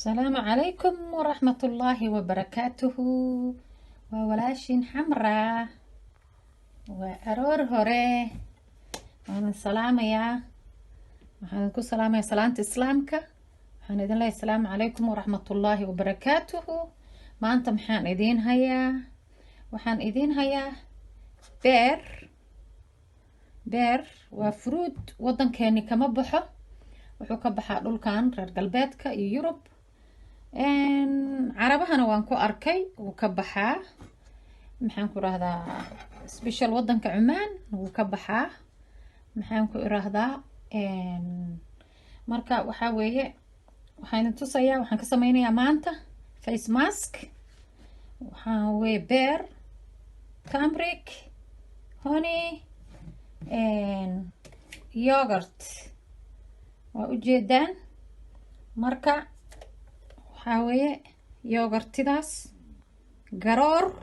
Asalaamu calaykum waraxmatullaahi wabarakaatuhu. Waa walaashiin Xamra. Waa aroor hore. Waan salaamayaa, waxaan ku salaamayaa salaanta Islaamka. Waxaan idin leeyahay asalaamu calaykum waraxmatullaahi wabarakaatuhu. Maanta maxaan idiin hayaa? Waxaan idiin hayaa beer. Beer waa fruit, wadankeeni kama baxo, wuxuu ka baxaa dhulkan reer galbeedka iyo Yurub. Carabahana waan ku arkay, wuu ka baxaa. Maxaan ku irahdaa, special wadanka Cumaan wuu ka baxaa. Maxaan ku irahdaa, marka waxaa weeye, waxaan idin tusayaa, waxaan ka sameynayaa maanta face mask. Waxaa weeye beer, turmeric, honey, yogurt. Waa ujeedaan. Marka waxaa weeye yogurtidaas, garoor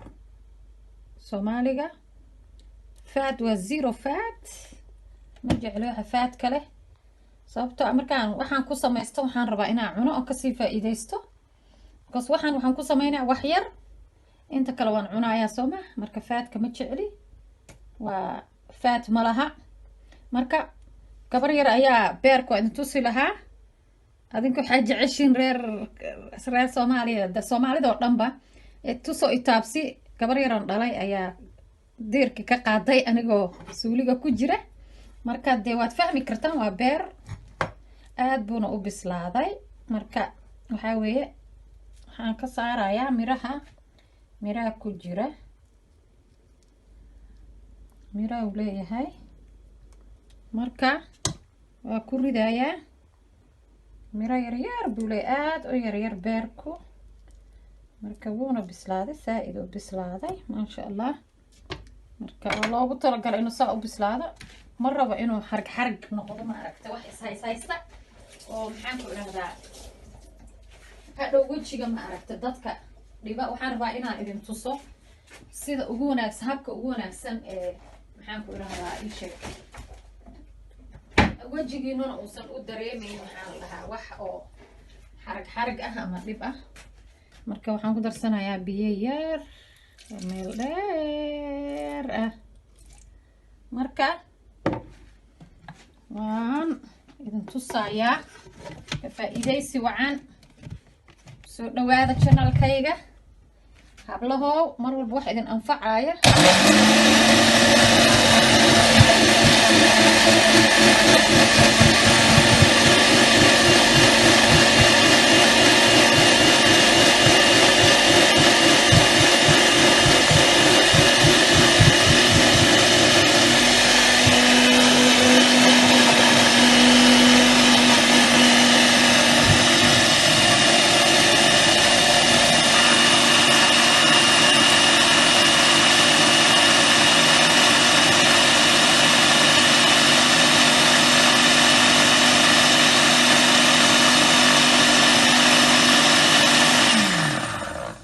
Soomaaliga. Fat waa zero fat. Ma jeclo waxa fat ka leh, sababto markaan waxaan ku samaysto, waxaan rabaa inaan cuno oo kasii faa-iideysto, because waxaan ku sameynaya wax yar, inta kale waan cunayaa, soo ma? Marka fatka ma jecli, waa fat ma laha. Marka gabar yar ayaa beerka waa idin tusi lahaa. Adinka waxaa jeceshiin reer Soomaaliya, Soomaalida oo dhanba tusoo itaabsi. Gabar yaroon dhalay ayaa diirka ka qaaday anigoo suuliga ku jira. Marka dee waad fahmi kartaan, waa beer, aada buuna u bislaaday. Marka waxaa weeye, waxaan ka saarayaa miraha ku jira. Miraha uu leeyahay, marka waa ku ridayaa. Miro yaryar buu leeyahay, aada u yaryar beerku. Marka wuuna bislaaday, saa-id u bislaaday, maasha Allah. Marka waa loogu talagalay inuu saa u bislaado. Ma rabo inuu xarg xarg noqdo, ma aragta, wax ishayshaysta oo, maxaan ku idhahdaa, hadhow wejiga, ma aragta, dadka dhiba. Waxaan rabaa inaan idin tuso sida ugu wanaagsan, habka ugu wanaagsan ee, maxaan ku idhahdaa, ii sheeg, wejigiinuna uusan u dareemayn, maxaa la dhahaa, wax oo xarag xarag ah ama dhib ah. Marka waxaan ku darsanayaa biyo yar oo meel dheer ah. Marka waan idin tusayaa, ka faa-iideysi wacan. Soo dhawaada channelkayga, hablahow. Mar walba wax idin anfacaya.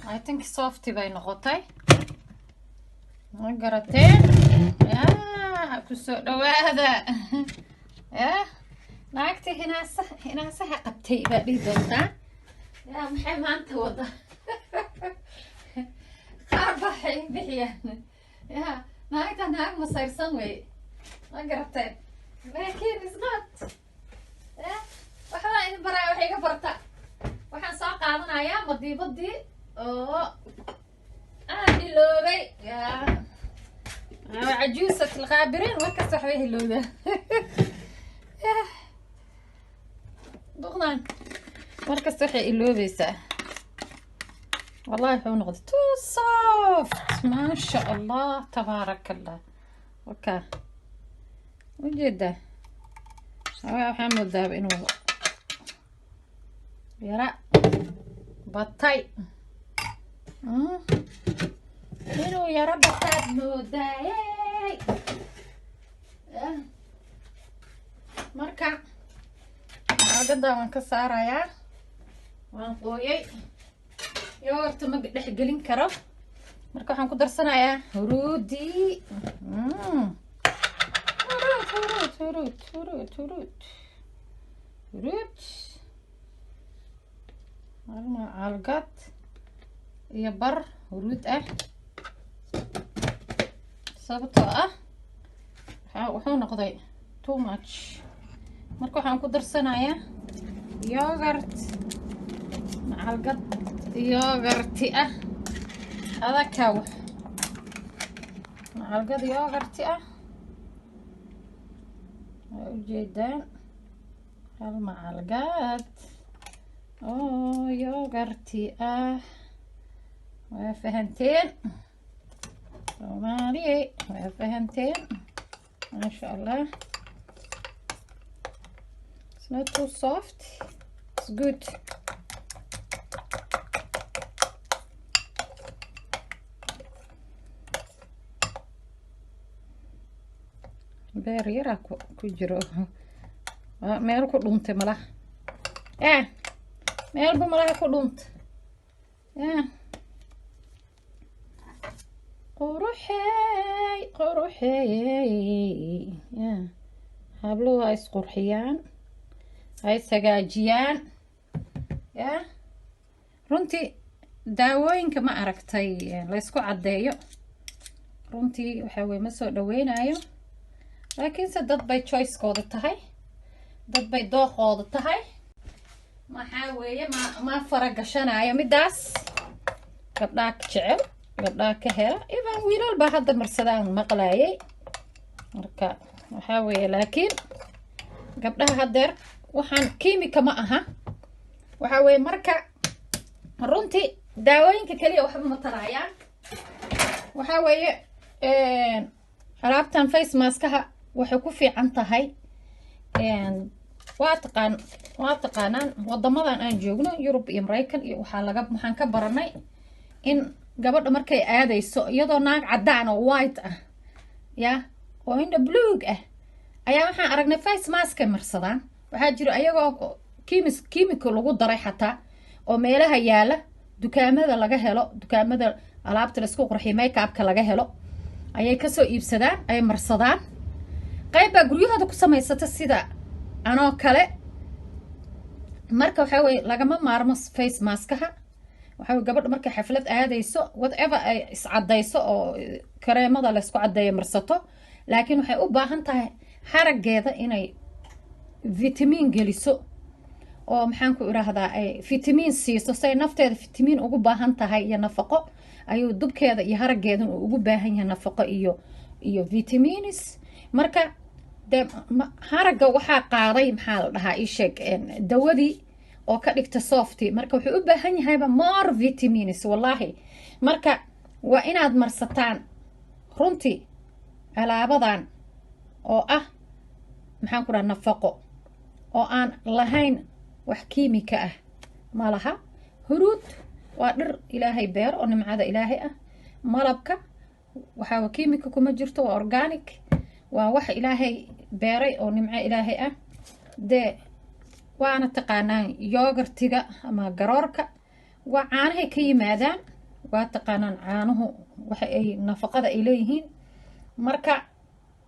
I think soft bay noqotay, ma garateen? Ya kusoo dhawaada. Ya naagta hinaasa hinaasaha qabtay baa dhihi doontaa. Ya maxay maanta wada? Qaar baa waxay bixiyaan, ya naagta naag masayrsan wey, ma garateen? Laakiin is not. Ya waxbaa idin baraya, waxay iga barta. Waxaan soo qaadanayaa madiibadii oo aan hiloobay. Ya cajuusat alqaabiriin, markasta waxbay hilowdaa duqdan, markasta waxay iloobeysaa. Wallahi wuxuu noqday too soft, maasha Allah, tabaaraka Allah. Waka ujeedaa, waxaa moodaaba inuu yara batay, inuu yaro bataad moodaayey. Marka caagadaa waan ka saarayaa, waan qooyay. Yogurta ma dhex gelin karo. Marka waxaan ku darsanayaa huruudi, huruud, huruud, huruud, huruud, huruud, huruud. Hal macalgad iyo bar huruud ah, sababtoo ah wuxuu noqday too much. Marka waxaan ku darsanayaa yogurt, macalgad yogurti ah adakaw, macalgad yogurti ah waa ujeedaan, hal macalgad oo yogurti ah. Waa fahanteen, Soomaaliye? Waa fahanteen? Maasha Allah. It's not too soft, it's good. Beer yaraa ku jiro, meel ku dhuuntay malaha, meelba malaha ku dhuuntay. Quruxey, quruxey! Habluhu ha isqurxiyaan, ha ishagaajiyaan. Ya, runtii daawooyinka, ma aragtay, laysku caddeeyo, runtii waxaa weye ma soo dhaweynayo, laakiinse dad bay choicekooda tahay, dad bay dooqooda tahay. Maxaa weeye, ma faragashanayo midaas. Gabdhaha jecel, gabdhaha ka hela, even wiilal baa hadda marsadaan maqlaayay. Marka waxaa weeye, laakiin gabdhaha haddeer waxaan kiimika ma aha. Waxaa weeye, marka runtii daawooyinka keliya waxba ma taraayaan. Waxaa weeye, alaabtan face maskaha waxay ku fiican tahay, waa taqaanaan wadamadan aan joogno, Yurub iyo Maraykan iyo waxaa laga, waxaan ka baranay in gabadha markay aadayso, iyadoo naag caddaan oo white ah ya oo indha buluug ah ayaa waxaan aragnay face maskay marsadaan. Waxaa jiro ayagoo kiimiko lagu daray xataa oo meelaha yaala, dukaamada laga helo, dukaamada alaabta laisku qurxiyo, makeupka laga helo, ayay kasoo iibsadaan, ay marsadaan. Qayb baa guryahooda ku samaysata sida anoo kale. Marka waxaa weye, lagama maarmo face maskaha. Waxaa weye, gabadha markay xaflad aadayso, whatever, ay iscadayso oo kareemada laysku caddeeyo marsato, laakiin waxay u baahan tahay haraggeeda inay vitamin geliso oo, maxaan ku idhaahdaa, ay vitamin siiso. Say nafteeda vitamin ugu baahan tahay iyo nafaqo, ayuu dubkeeda iyo haraggeedan uu ugu baahan yahay nafaqo iyo vitamins. Marka dee haragga waxaa qaaday, maxaa la dhahaa, ii sheeg, dawadii oo ka dhigta softy. Marka wuxuu u baahan yahayba more vitamins, wallahi. Marka waa inaad marsataan runtii alaabadan oo ah, maxaan ku dhaha, nafaqo oo aan lahayn wax kiimika ah ma laha. Huruud waa dhir Ilaahay beero oo nimcada Ilaahay ah. Malabka waxaa kiimika kuma jirto, waa organic, waa wax Ilaahay beeray oo nimco Ilaahay ah. Dee waana taqaanaan yogurtiga ama garoorka, waa caanahay ka yimaadaan. Waa taqaanaan caanuhu waxa ay nafaqada ay leeyihiin. Marka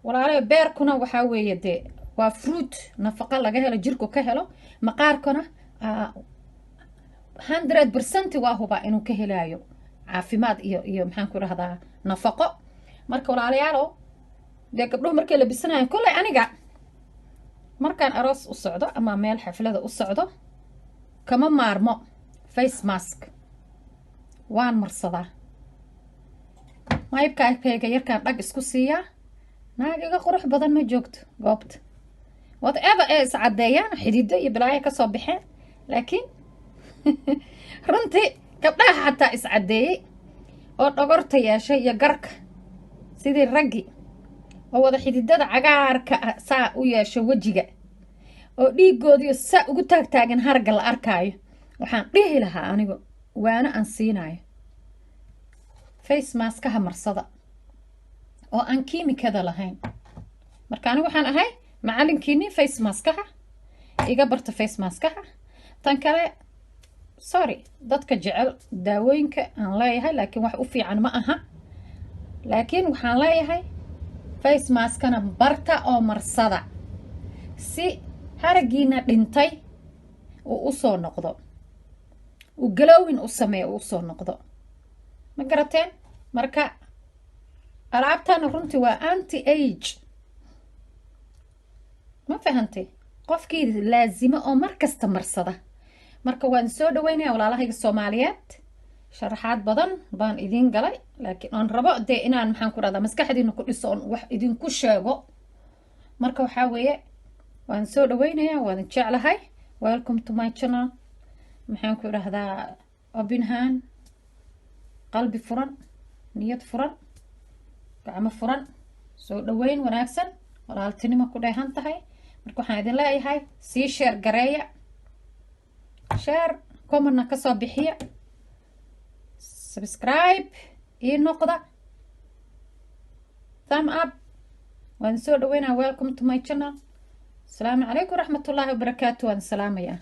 walaalaha, beerkuna waxaa weeye dee waa fruit nafaqa laga helo, jirku ka helo. Maqaarkuna 100% waa hubaa inuu ka helayo caafimaad iyo, maxaan ku rahdaa, nafaqo. Marka walaalayaalow, dee gabdhuhu markay labisanayan, kolley aniga markaan aroos u socdo ama meel xaflada u socdo, kama maarmo face mask, waan marsadaa. Maybkayga yarkaan dhag isku siiyaa, naag iga qurux badan ma joogto goobta. Whatever ee is caddeeyaan, xidido iyo balaayo kasoo baxeen, laakiin runtii gabdhaha xataa is caddeeyey oo dhogorta yeeshay iyo garka sidii raggi oo wada xididada cagaarka ah saa u yeesho wejiga oo dhiigoodiyo saa ugu taagtaagan haragga la arkaayo, waxaan dhihi lahaa anigu waano aan siinayo: face maskaha marsada oo aan kiimikada lahayn. Marka anigu waxaan ahay macalinkiini face maskaha, iga barta face maskaha. Tan kale, sorry, dadka jecel daawooyinka aan leeyahay, laakiin wax u fiican ma aha. Laakiin waxaan leeyahay face maskana barta oo marsada si haraggiina dhintay uu usoo noqdo. Uu glowing u sameeyo, uu usoo noqdo. Ma garateen? Marka alaabtana runtii waa anti age. Ma fahantay? Qofkii laazimo oo mar kasta marsada. Marka waan soo dhaweynaya walaalahayga Soomaaliyeed. Sharaxaad badan baan idiin galay, laakiin oon rabo dee inaan, maxaan ku dhahdaa, maskaxdiina ku dhiso oon wax idinku sheego. Marka waxaa weeye, waan soo dhaweynayaa, waan jeclahay. Welcome to my channel. Maxaan ku idhahdaa, open hand, qalbi furan, niyad furan, gacmo furan, soo dhaweyn wanaagsan, walaaltinimo ku dheehan tahay. Marka waxaan idin leeyahay, sii share gareeya, share, commentna kasoo bixiya, subscribe ii noqda, thumb up. Waan soo dhaweynaa. Welcome to my channel. Asalaamu calaykum waraxmatullaahi wabarakaatu. Waan salaamayaa.